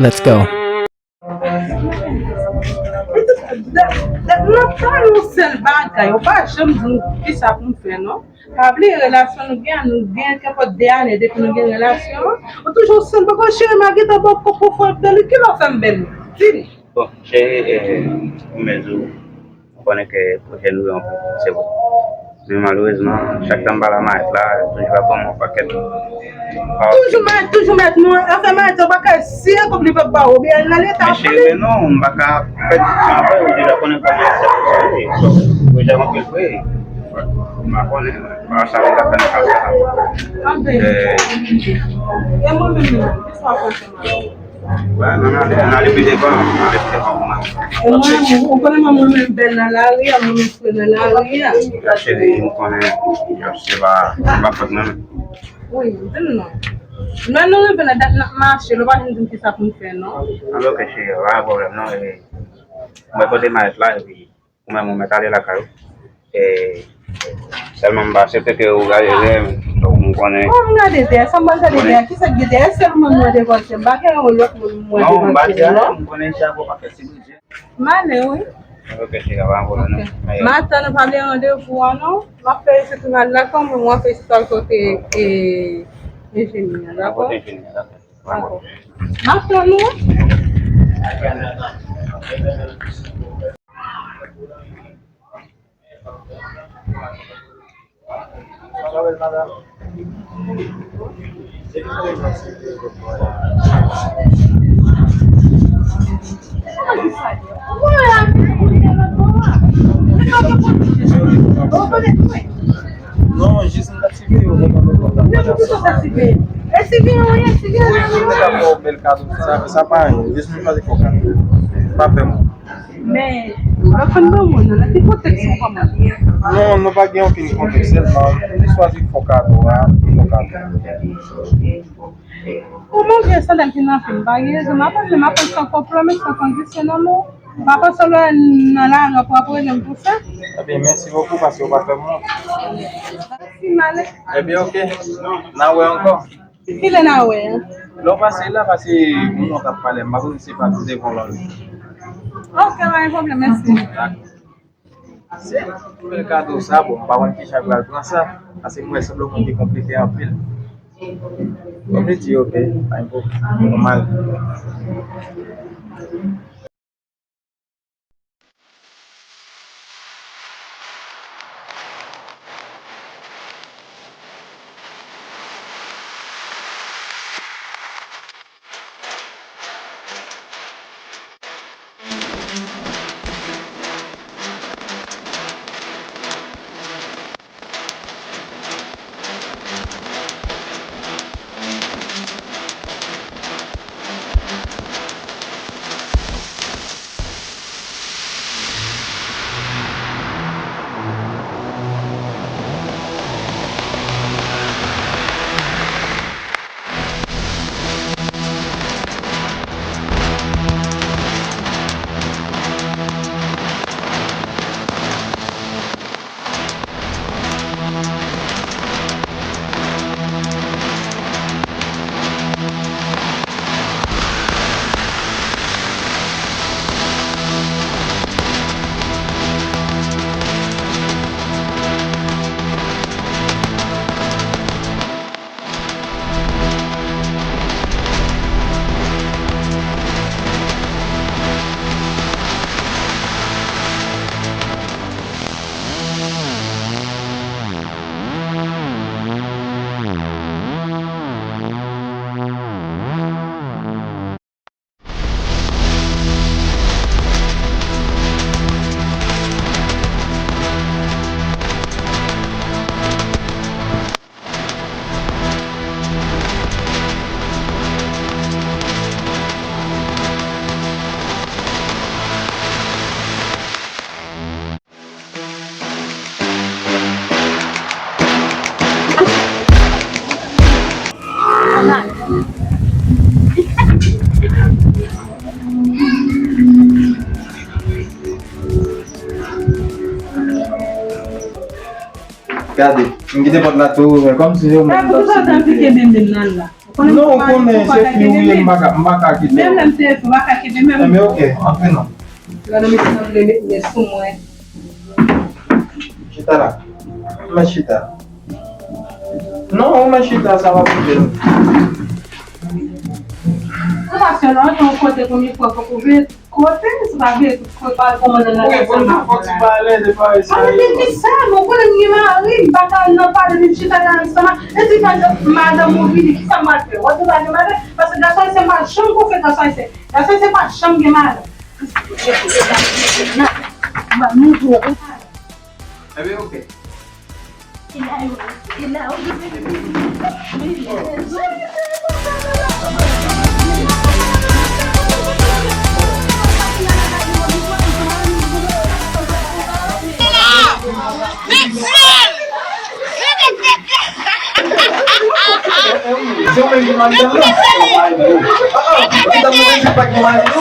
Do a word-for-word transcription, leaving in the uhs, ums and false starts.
Let's go. Mwen pale yon sèl bagay, ou pa janm di m kisa pou m fè, non. Pa bliye relasyon nou gen, nou gen kenpòt de ane depi nou gen relasyon an. Ou toujou yon sèl bagay, cheri, m a gentan ba w kòb pou fè w bèl, ki lè w fè m bèl? Di m. Bon, cheri, eh, ou menm tou, ou konnen ke pwojè nou yo anpil, se vre. Men malerezman, chak tan m pale a Mayèt la, toujou ap ban m yon pakèt. Toujou Mayèt, toujou Mayèt, nou, afè Mayèt, yo pa ka si yon kòb li p ap ba ou, oubyen al nan leta. Men cheri, men non, m pa ka pèdi tan avè w, ou deja konnen kòman sa ye. Pwojè anpil vre. M pa konnen, pa sa li ka fè nan ka sa. Anpil. Eh. E mwen menm, kisa w ap fè? Wè, n ale, n ale pi devan, n ale pi devan pou mwen. E mwen, ou konnen mwen, mwen menm bèl nan lari a, mwen menm fre nan lari a. Ya cheri, m konnen, ya, se pa, se pa fòt mwen menm. Wi, di m non. Lè nou rive nan dat n ap mache, lè w pa janm di m kisa pou m fè, non. Anben, ok, cheri, pa gen pwoblèm, non, e, mwen kote Mayèt la, epi ou menm ou mèt ale lakay ou. E, sèlman m pa aksepte ke ou gade dèyè m. Donk, m konnen. Bon, m gade dèyè, sa m pral gade dèyè? Kisa k gen dèyè? Sèlman m wè devan je m. M pa gen yon lòt moun m wè devan je m, non. Non, m pa di anyen, m konnen chak ou pa fè ti bri je. M ale, wi. Ok, cheri, pa gen pwoblèm, non. Ok. M ap tann ou, pa bliye randevou an, non. M ap fè isit ou al lakay mwen, mwen ap fè isit ou al kote, e, enjenyè a, dakò? Kote enjenyè a, dakò. Dakò. M ap tann ou. Non, jis m t ap siveyo. Nan poukisa w t ap siveyo? E siveyo w ye, siveyo w ye. Wi, m te ka ba w bèl kado. Sa, sa pa anyen. Jis m chwazi fè w kado. Pa fè m. Men, w ap fè m ban mwen nan, nan ki kontèks ou kòmanse? Non, nou pa gen okenn kontèks, sèlman m te chwazi fè w kado a, fè w kado. Ou montre sandal ki nan pye m, pa gen rezon. M ap antre, m ap antre san konplo, men san kondisyon nan men w. M pa panse w nan lari w ap rele m pou sa. Ebyen, mèsi bokou paske w pa fè m wont. Mèsi, m ale. Ebyen, ok. N a wè ankò. Kilè n a wè a? Lè w pase la, pase moun w t ap pale a, m pa konnen si se pa devan w l al. Ok, pa gen pwoblèm, mèsi. Dakò. Se bèl kado sa, bon, m pa konn kijan l pral pran sa, paske m wè sanble yon moun ki konplike anpil. Bon, m di, ok, pa gen pwoblèm, nòmal. Gade, m kite pòt la tou ouvè kòmsi se ou menm m t ap sipoze. Sa pou ki sa w t ap pike bimbi m nan la? Non, ou konnen se fi ou ye, m pa ka, m pa ka kite ou. Menm lè m te fou, m pa ka kite menm. Enben, ok, antre non. Gade, mesye, nan vle met men sou mwen. Chita la. Mwen chita. Non, ou mwen chita, sa va pou nou. Ou pa sèl, ou te yon kote konbyen fwa, fòk ou vle kote, se pa vle kote pa al kòmandan nan kay sa. Wi, pou nou fè ti pa alèz, e pa sa. Mwen te di sa, mwen konnen m gen mari, m pa ka al nan pale, vin chita la ansanm. E si pa madanm ou vini, kisa m pral fè? Ou te pa gen madanm, paske gason ayisyen pa janm konfye gason ayisyen. Gason ayisyen pa janm gen madanm. Nan, m ap montre w. Ebyen, ok. Se ou menm ki mari sa la? Ah, ah, ou te ta mwen menm ki pa gen mari, non?